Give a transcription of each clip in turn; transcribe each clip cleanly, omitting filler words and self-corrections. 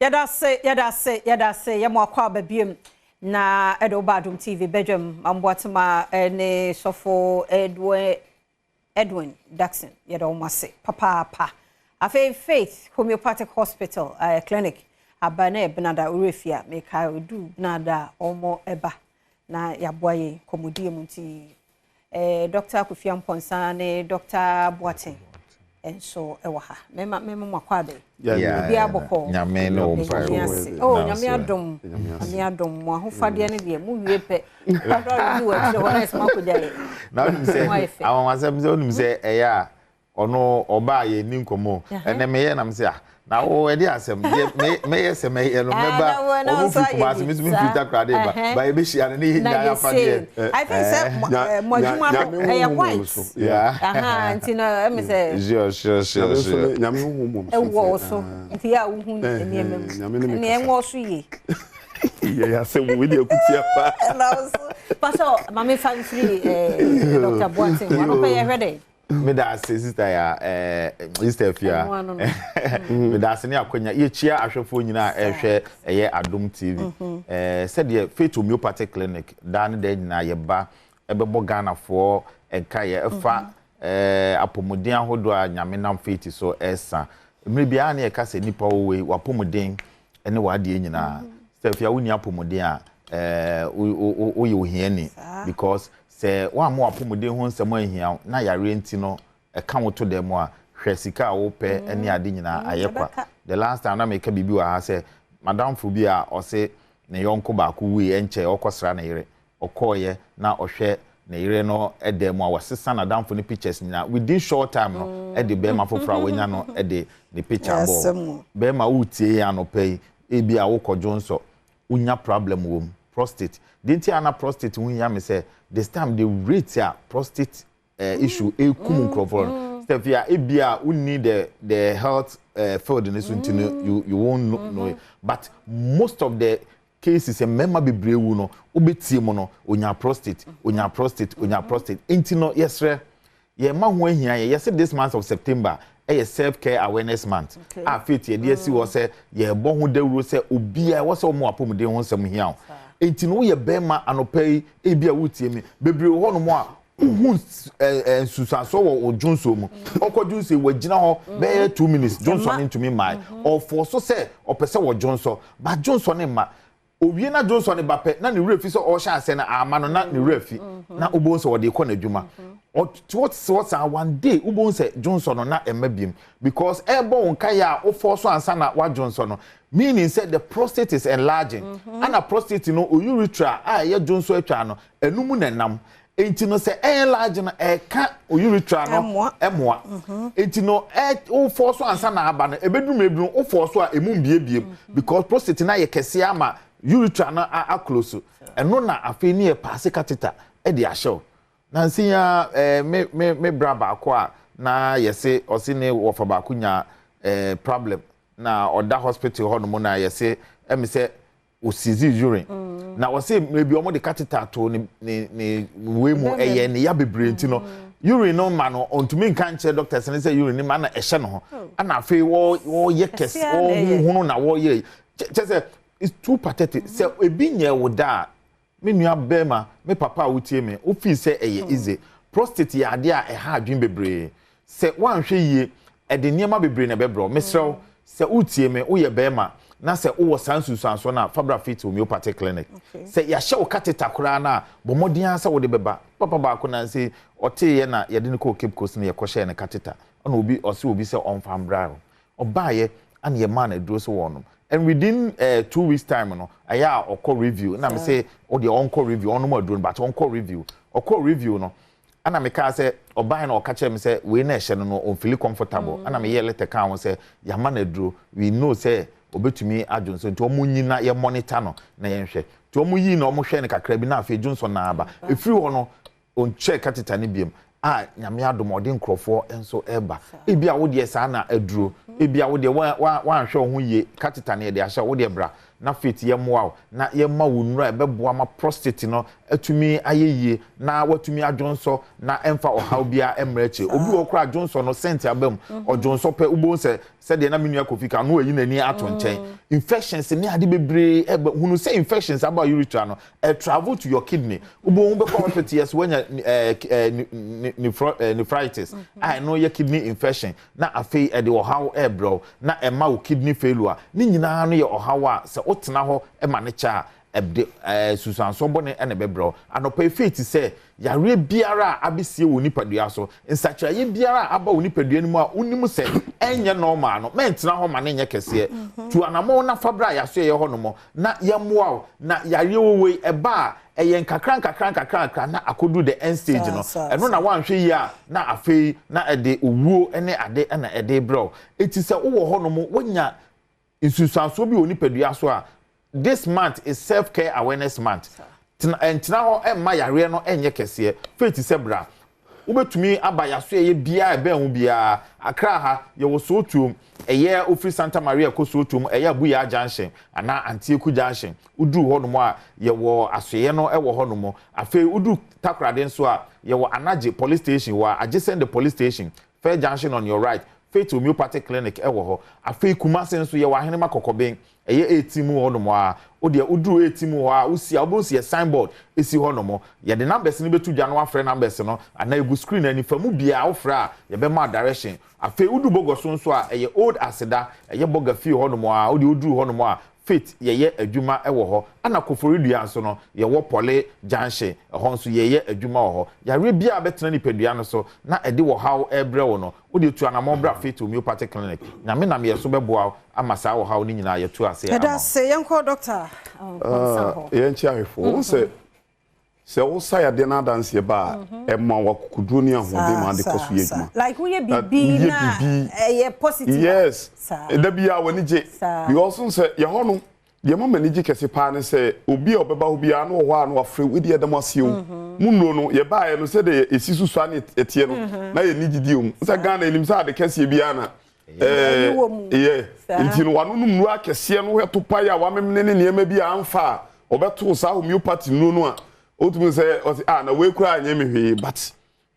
Yɛda ase, yɛda ase, yɛda ase. Yɛma akɔ aba biem na ɛde wo ba Adom TV badwam. Amboatema ne Sɔfo Edwin Daxon, yɛda wɔn ase papaapa. Afei Faith Homeopathic Hospital Clinic aba na ɛbenada owurɛ a meka odu benada a wɔn ɛba na yɛaboa yɛn kɔmmɔdie mu, nti Dr. Kofi Ampɔnsa ne Dr. Boateng nso ɛwɔ ha. Mɛma mɛma mo akɔ abɛ. Obi abɔkɔ. Nyame ne wo mpa. Nyame ase. Oh, Nyame adom. Nyame adom. Mo ahofadeɛ no deɛ, mo wie pɛ. Ɔdɔ ni wɔ akyire hɔ na ɛsɛ mo akɔgya yɛ. Na wonim sɛ awanwasɛm sɛ, wonim sɛ ɛyɛ a ɔno ɔbaa yɛ ni nkɔmmɔ ɛnɛ meyɛ nam sɛ a na wo ɛde asɛm deɛ mɛyɛ sɛ mɛyɛ no mɛba. Ɔno firi Kumase, me nso mefiri Takoradi ba ba, yɛbɛhyia no ne yɛ nyinaa yɛafadeɛ. I think sɛ mo adwuma no ɛyɛ white. Aha, nti na ɛmi sɛ Sure. Nyame honhom mom so. Ɛwɔ wo so. Nti yɛ a wohu nneɛma mu. Nyame ne me Ɛnna ɛnwɔ so yie. Yɛ asɛm wei deɛ akutia paa. Ɛna wo so. Pastor, maame fa mfiri Dr. Boateng. Wɔn pɛ yɛhwɛ dɛ. Meda ase, sister ya sister Fia. Ɛno ano no. Meda ase ne akwanya. Yɛkyia ahwɛfoɔ nyinaa a ɛhwɛ ɛyɛ Adom TV. Sɛdeɛ Faith Homeopathic Clinic daa ne daa nyinaa yɛba ɛbɛbɔ Ghanafoɔ nkaeɛ ɛfa apɔmuden ahodoɔ a Nyame nam Faith so ɛsa. Mmerɛ biara ne yɛka sɛ nipa wɔ wei, wapɔmuden ne w'adeɛ nyinaa. Sister Fia, wonni apɔmuden a, woyɛ ohiani, because sɛ woamma w'apɔmuden ho nsɛm anhia wo na yareɛ nti no ɛka wo to dɛm a, hwɛ sika a wopɛ ne ade nyinaa ayɛ kwa. The last time na meka biribi wɔ ha sɛ madamfo bi a ɔse ne yɔnko baako wui ɛnkyɛ, ɔkɔsra ne yere. Ɔkɔɔyɛ na ɔhwɛ ne yere no dan mu a wɔsesa n'adamfo no pictures nyinaa within short time no, ɛde bɛrima foforɔ a wanya no ɛde ne picture bɔɔ. Asɛm. Bɛrima wotie yɛn anɔpa yi, ebi a wokɔ dwonsɔ, wonya problem wɔ mu, prostate deɛ nti a na prostate ho hia me sɛ this time the rate a prostate issue ekum nkurɔfoɔ no, step a ebi a wonni the health field ne so nti no, you won't know it. But most of the cases, mmarima bebree wu no, wobɛtie mu no, onya prostate, onya prostate, onya prostate. Nti no yɛsrɛ, yɛma ho ahia yɛ. Yɛsɛ this month of September ɛyɛ self care awareness month a Faith yɛde asi hɔ sɛ yɛbɔ ho dawuro sɛ obiara ɛwɔ sɛ wɔn apɔmuden ho nsɛm hia o. Nti no woyɛ bɛrima anɔpa yi, ebi a wotie mi bebree wɔ hɔnom a wohu nsusuasoɔ wɔ wo dwonsoɔ mu. Ɔkɔ dwonsoɔ yi, wagyina hɔ bɛyɛ 2 minutes, dwonsoɔ no ntumi mmaa. Ɔfɔ so sɛ ɔpɛ sɛ wɔ dwonsoɔ ba, dwonsoɔ ne mma. Owie na dwonsoɔ ne ba pɛ na ne werɛ fi sɛ ɔhyɛ asɛ no ama no, na ne werɛ fi na wobɛhu sɛ ɔde kɔ n'adwuma. Ɔte hɔ saa, one day wobɛhu sɛ dwonsoɔ no na ɛma biem, because ɛbɔ wo nkaeɛ a wofɔ so ansa na wadwonsoɔ no, meaning sɛ the prostate is enlarging. Ana prostate no, o urethra a ɛyɛ dwonsoɔ atwa no, ɛno mu na ɛnam. Nti no sɛ ɛyɛ enlarge no, ɛka o urethra no. Ɛmmoa. Ɛmoa. Nti no ɛ wofɔ so ansa na aba no, ebedum ebi wofɔ so a emu mbiebiem, because prostate na yɛ kɛseɛ ama urethra no a aclose. Ɛno na afei ne yɛ pass catheter ɛde ahyɛw. Nansi ya me bra baako a na yɛse ɔse ne wɔfa baako nya problem na ɔda hospital hɔ nom, na yɛse ɛmi sɛ osisi urine na wɔse mmerɛ bi ɔmo de catheter to ne wei mu, ɛyɛ ne ya bebree. Nti no urine no ma no, ɔntumi nka nkyerɛ doctors ne sɛ urine no ma na ɛhyɛ ne ho. Ɛna afei wɔyɛ kɛse. Kɛseɛ na ɛyɛ. Wɔhuhunu na wɔyɛ kyɛ sɛ it's too pathetic sɛ ebi nyɛ wo da a, me nua bɛrima, me papa a wotie me, wofii sɛ ɛyɛ easy. Prostate yɛ adeɛ a ɛha adwene bebree. Sɛ woanhwɛ yie, ɛde nneɛma bebree na ɛbɛbrɛ wo. Mesrɛ wo, sɛ wotie me, woyɛ bɛrima na sɛ wowɔ saa nsunsuansoɔ no a, fa bra Faith Homeopathic Clinic. Sɛ yɛahyɛ wo catheter koraa no a, bɔ mmɔden ara sɛ wode bɛba. Papa baako nansi ɔteeɛ na yɛde no kɔɔ Cape Coast no, yɛkɔhyɛɛ no catheter, ɛna obi ɔse obi sɛ ɔmfa mbra hɔ. Ɔbaayɛ ana yɛmaa no aduro sɛ wɔnom, and within 2 weeks time no, ɛyɛ a ɔkɔ review na me sɛ ɔdeɛ ɔnkɔ review, ɔnom aduro no, but ɔnkɔ review. Ɔkɔ review no, ɛna mekaa sɛ ɔbaa na ɔka kyerɛ me sɛ wei na ɛhyɛ no no, ɔnfeel comfortable. Ɛna meyɛ letter kaa ho sɛ yɛama no aduro, we know sɛ obetumi adwo nso, nti ɔmo nyi na yɛ monitor no na yɛnhwɛ. Nti ɔmo yi na ɔmo hwɛ no kakra bi na afei dwonsɔ na aba. Efiri hɔ no, ɔnkyɛ catheter no biem a Nyame adom ɔde nkurɔfoɔ nso ɛba. Ebi a wodeɛ saa na aduro, ebi a wodeɛ wa wa wanhwɛ wo ho yie, catheter no yɛde ahyɛ wo deɛ, bra na Faith yɛmmoa wo na yɛma wo nnura a ɛbɛboa ma prostate no. atumi ayɛ yie na watumi adwonsɔ na ɛmfa ɔhaw biara mmrɛ akyire. Obi wɔ hɔ koraa a dwonsɔ no scent aba mu, ɔdwonsɔ pɛ wobɛhu sɛ sɛdeɛ na me nua Kofi ka no wayi n'ani ato nkyɛn. Infections ne ade bebree ɛba, hunu sɛ infections aba urethra no, ɛ travel to your kidney. Wobɛhu wobɛkɔ hospital yɛ sɛ woanya nephritis a ɛno yɛ kidney infection na afei ɛde ɔhaw ɛrebrɛ wo na ɛma wo kidney failure. Ne nyinaa no yɛ ɔhaw a sɛ wotena hɔ ma no kyɛ a Ɛde nsunsuansoɔ bɔne na ɛbɛbrɛ wo. Anɔpa yi, faith sɛ yareɛ biara a abɛsie wo nipadua so, nsakyeraeɛ biara a aba wo nipadua no mu a wonim sɛ ɛnyɛ normal no, mɛntena hɔ ma no nyɛ kɛseɛ. Tu anamɔn na fa bra yɛasoɛeɛ hɔ nom na yɛmmoa wo. Na yareɛ wɔ wei, ɛba a, ɛyɛ nkakra nkakra nkakra nkakra na akɔduru the end stage no. Ɛno na woanhwɛ yie a, na afei na ɛde owuo ne ade na ɛde rebrɛ wo. Enti sɛ wowɔ hɔ nom, woanya nsunsuansoɔ bi wɔ nipadua so a, this month is self care awareness month. Tena, ntena hɔ mma yareɛ no nyɛ kɛseɛ. Faith sɛ bra. Wobɛtumi aba yasoɛeɛ biara a ɛbɛn wo biara. Accra ha, yɛwɔ Sootuom. Ɛyɛ wofiri Santa Maria kɔ Sootuom, ɛyɛ Abuyaa junction anaa Antieku junction. Woduru hɔnom a, yɛwɔ asoɛeɛ no wɔ hɔnom. Afei woduru Takoradi nso a, yɛwɔ Anagye police station wɔ adjacent the police station. Fair junction on your right, Faith Homeopathic Clinic wɔ hɔ. Afei Kumasi nso yɛwɔ Ahenema Kɔkɔben, ɛyɛ Eti mu hɔ nom ara. Wo deɛ woduru Eti mu hɔ a, wosi a wobɛhu sɛ yɛ sign board si hɔ nom. Yɛde numbers no bɛto dwa na woafrɛ numbers no anaa ɛgu screen no ani. Fa mu biara wofrɛ a yɛbɛma wo direction. Afei woduru Bogoso nso a, ɛyɛ Old Aseda, ɛyɛ Boga fie hɔ nom ara. Wo deɛ woduru hɔ nom a, Faith yɛyɛ adwuma wɔ hɔ. Ɛna Koforidua nso no, yɛwɔ Pɔle junction, ɛhɔ nso yɛyɛ adwuma wɔ hɔ. Yareɛ biara a ɛbɛtena nipadua no so na ɛde ɔhaw rebrɛ wo no, wo deɛ tu anamɔn bra Faith Homeopathic Clinic. Nyame nam yɛn so bɛboa wo ama saa ɔhaw no nyinaa yɛatu aseɛ ama Yɛda wo. ase. Yɛnkɔ Dɔkta Nkwamsah hɔ. Yɛnkyɛ ahwɛfoɔ. Wohu sɛ, sɛ wosa yadeɛ no adanseɛ ba a, ɛma wo akokoduro ne ahoɔden ma wode kɔ so yɛ adwuma. Like woyɛ biribi na ɛyɛ positive a. Yes. Da biara w'ani gye. Because wohu sɛ, yɛhɔ no, Deɛ ɛma m'ani gye kɛse paa ne sɛ obi a ɔbɛba hɔ biara na ɔwɔ hɔ a na wafrɛ wo, wei deɛ yɛda mo ase o. Mo nnuro no, yɛbaeɛ no sɛdeɛ ɛsi so sua ne ɛteɛ no, na yɛnni gyidie wɔ mu. Wo sɛ Ghana yɛnim sɛ ade kɛseɛ biara na ɛyɛ, nti no wanonom nnuro akɛseɛ no, wohwɛ topaeɛ a wamemene ne nneɛma bi a amfa a, ɔbɛtoo saa homeopathy nnuro no a, wotumi hu sɛ ɔse ah na wei koraa nyɛ me hwee but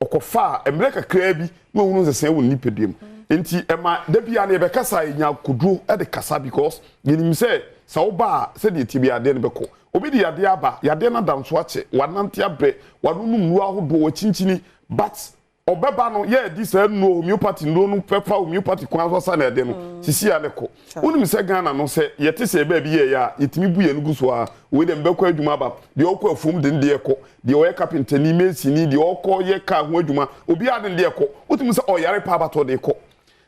Ɔkɔfaa mmerɛ kakraa bi na ɔhunuu nsesɛɛ wɔ ne nipadua mu. Nti ɛma da biara no yɛbɛkasa a yɛnya akokoduro de kasa because yɛnim sɛ sɛ woba a sɛdeɛ ɛteɛ biara adeɛ no bɛkɔ. Obi de yadeɛ aba, yadeɛ no ada nso akyɛ, wanante abrɛ, wanonom nnuro ahodoɔ, wakyinkyini but ɔbɛba no yɛredi saa nnuro homeopathy nnuro no bɛfa homeopathy kwan so asa no yadeɛ no sisi a ne kɔ. Wonim sɛ Ghana no sɛ yɛte sɛ baabi yɛɛyɛ a yɛtumi bu yɛn ani gu so ara, wei deɛ mebɛkɔ adwuma aba, deɛ ɔkɔ afuom de ne deɛ kɔ, Deɛ ɔyɛ kapentani, masonni, deɛ ɔkɔ yɛ car ho adwuma, obiara de ne deɛ kɔ. Wotumi sɛ ɔyare paa but ɔde kɔ.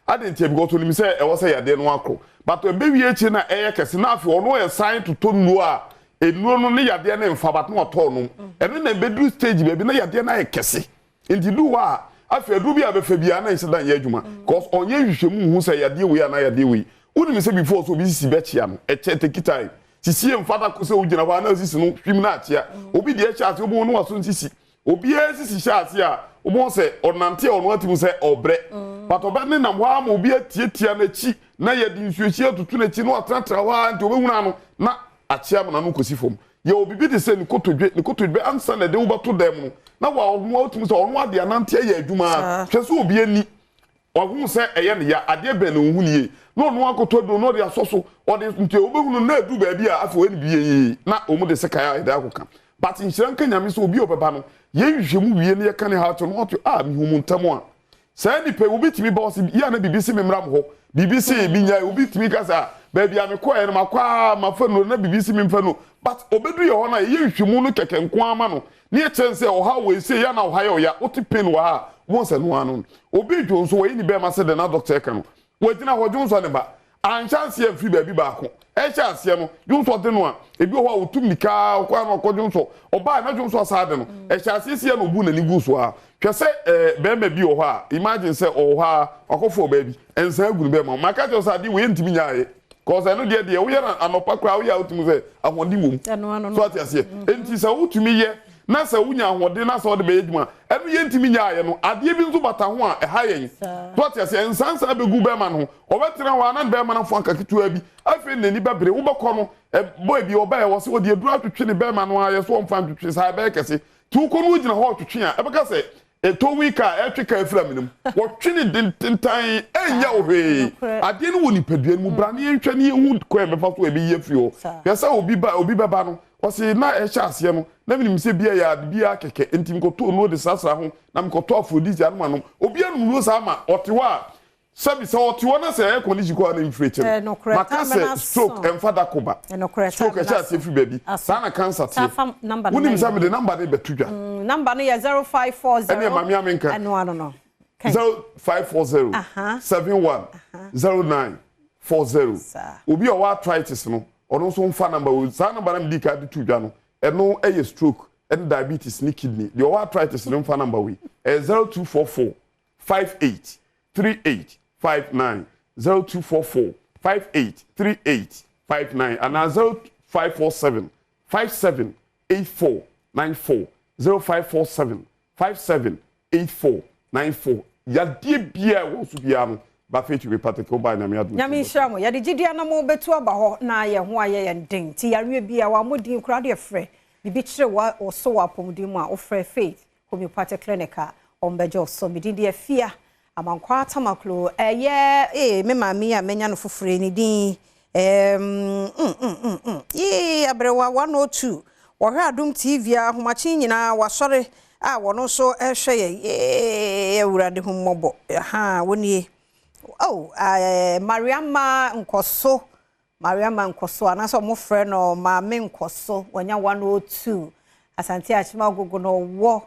Adɛn ntia? Because onim sɛ ɛwɔ sɛ yadeɛ no akɔ. But ɛbɛwie akyire na ɛyɛ kɛse na afei ɔno ɛsan totɔ nnuro a nnuro no ne yadeɛ no mfa but na watɔ ɔnom. Ɛno na ɛbɛduru stage baabi na yadeɛ no ayɛ kɛse. Nti duru hɔ a afei aduro bi a bɛfa biara na ɛnhyɛ da nyɛ adwuma because ɔnyɛ nhwehwɛmu nhu sɛ yadeɛ wei anaa yadeɛ wei. Wonim sɛ before sɛ obi sisi bɛkyea no, ɛkyɛ take time. Sisi mfata sɛ wogyina hɔ a na sisi no hwim na akyea. Obi deɛ hyɛ ase wobɛhu no waso nsisi. Obiara sisi hyɛ ase a wobɛhu sɛ ɔnante a ɔno atumi sɛ ɔbrɛ. But ɔbɛ ne nam hɔ ara ma obi atiatia n'akyi na yɛde nsuohyi atutu n'akyi na watenatena hɔ ara nti wobɛhunu ano na akyea ma n'ano kɔsi fam. Yɛwɔ biribi te sɛ ne kotodwe, ne kotodwe ansa na ɛde wo bɛto dan mu no na wa ɔno a wotumi sɛ ɔno ade anante ayɛ adwuma. Hwɛ sɛ obi ani Ɔhuu sɛ ɛyɛ no ya, adeɛ bɛn na ɔhu no yie? Na ɔno akɔtɔ aduro na ɔde asɔ so, ɔde nti wobɛhunu no na aduru baabi a afei ɔyɛ no biee na wɔn de sekan a yɛde akɔka. But nhyira nka Nyame sɛ obi a ɔbɛba no, yɛn nhwehwɛmu wie na yɛka ne haw kyerɛ no na ɔte ah mehu mo ntɛm a. Saa nipa yi obi tumi ba ɔse yɛ a na biribi se me mmra mo hɔ, biribi se menyae, obi tumi ka sɛ ah baabi a mekɔɛ no makɔ a mafa nnuro na biribi se memfa nnuro but ɔbɛduru yɛ hɔ no a yɛyɛ nhwehwɛmu no kɛkɛ nko ara ma no Ne ɛkyerɛ no sɛ ɔhaw wei sei a na ɔha yɛ ɔya, wote pain wɔ ha a, wobɛhu sɛ ɛno ara no. Obi dwo nso, wayi ne bɛɛma sɛdeɛ na dɔkta ɛka no. Wagyina hɔ, dwonsɔ ne ba. Anhyɛ aseɛ amfiri baabi baako. Ɛhyɛ aseɛ no, dwonsɔ de no a, ebi wɔ hɔ a ɔtu mmirika ara, ɔkɔ ara na ɔkɔ dwonsɔ. Ɔbaa na dwonsɔ asan de no. Ɛhyɛ aseɛ sei a na ɔbu n'ani gu so ara. Hwɛ sɛ ɛɛ bɛɛma bi wɔ hɔ a, imagine sɛ ɔwɔ hɔ ara, wakɔfa ɔbaa bi, nsa agu ne bɛɛma ho. Maka akyerɛ wo sɛ adeɛ wei ɛntumi nyɛ ayɛ. Cause ɛno deɛ deɛ woyɛ no anɔpa koraa woyɛ a wotumi sɛ ahoɔden wɔ mu. So ate aseɛ? Enti sɛ wotumi yɛ. Na sɛ wonya ahoɔden na sɛ wode bɛyɛ adwuma a, ɛno yɛntumi nyaeɛ no, adeɛ bi nso bata ho a ɛha yɛn. So ate aseɛ? Nsansan bɛgu bɛrima no ho. Ɔbɛtena hɔ a na ne bɛrima no afo anka ketewa bi. Afei n'ani bɛbere. Wobɛkɔ no, boy bi ɔbaeɛ, ɔse ɔde aduro atwetwe ne bɛrima no ara, yɛ so ɔmfa ntwetwe saa, ɛbɛyɛ kɛse. Nti wokɔ no wogyina hɔ retwetwe a, ɛbɛka sɛ ɛtɔ kaa, ɛretwe kaa afiri amena mu. Wɔtwe no dententan, ɛnyɛ wo hwee. Adeɛ no wɔ nipadua no mu. Bra na yɛnhwɛ na yɛnhu kwan a yɛbɛfa so a ɛbɛyi afiri hɔ. Hwɛ sɛ obi ba, obi bɛba no, Ɔse na ɛhyɛ aseɛ no na menim sɛ bia ɛyɛ ade biaa kɛkɛ nti mekɔtɔɔ nnuro de srasra ho na mekɔtɔ aphrodisia no manom. Obi anom nnuro saa ma ɔte hɔ a sɛbi sɛ ɔte hɔ na sɛ air condition koraa na mfiri akyire no maka sɛ stroke ɛmfa da ko ba. Stroke ɛhyɛ aseɛ firi baabi saa na cancer teɛ. Wonim sɛ mede number no rebɛto dwa. Number no yɛ 0540. Ɛneɛ ma me a menka. 0540 71 09 40. Obi a ɔwɔ arthritis no Ɔno nso mfa number wei, saa number na medi kan de to dwa no, ɛno yɛ stroke ne diabetes ne kidney. Deɛ ɔwɔ arthritis no mfa number wei, ɛyɛ 0244 58 38 59, 0244 58 38 59 anaa 0547 57 84 94, 0547 57 84 94 Yadeɛ biara ɛwɔ wo so biara no ba Faith Homeopathic wo ba a Nyame adom Nyame so nhyira mo. Yɛde gyidie anamon bɛtu aba hɔ na yɛn ho ayɛ yɛn den. Nti yareɛ biara wammɔ din koraa deɛ frɛ biribi kyere wo wo so wɔ apɔmuden mu a wofrɛ Faith Homeopathic Clinic a wɔbɛgye wo so. Me din de Afia Amankwaa Tamaklo. Ɛyɛ ee me maame yi a manya no foforɔ yi ne din Ehm mm mm mm mm yee aberewa 102 wɔhwɛ adom TV a ahomakye nyinaa wasɔre a wɔno nso ɛhwɛ yɛ yee awurade hu mmɔbɔ ahaa wɔnie oh eh, Mariama nkɔso Mariama nkɔso anaasɛ wɔn frɛ no maame nkɔso wɔnya 102 Asante Akyem Agogo na ɔwɔ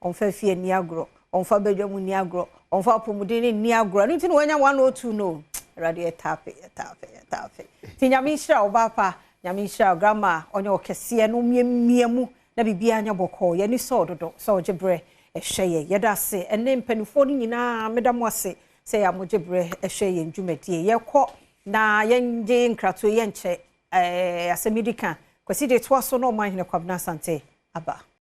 Ɔmfa fie nni agorɔ, ɔmfa badwa mu nni agorɔ, ɔmfa apɔmuden no nni agorɔ. Ɛno nti na wanya 102 no. Awurade yɛ taape, yɛ taape, yɛ taape. Nti Nyame nhyira wo baapa, Nyame nhyira wo grandma, ɔnyɛ wo kɛseɛ na ɔmmiamia mu na biribiara nyɛ bɔkɔɔ. Yɛn ani sɔ wo dodo sɛ wogye berɛ hwɛ yɛn. Yɛda ase ɛne mpanimfoɔ no nyinaa, meda mo ase sɛ yɛ a mogye berɛ hwɛ yɛn dwumadie. Yɛkɔ na yɛngye nkratoɔ yi yɛnkyɛ. Ɛɛ asɛm yi di ka. Kwasi de toa so na Ɔmanhene Kwabena Asante aba.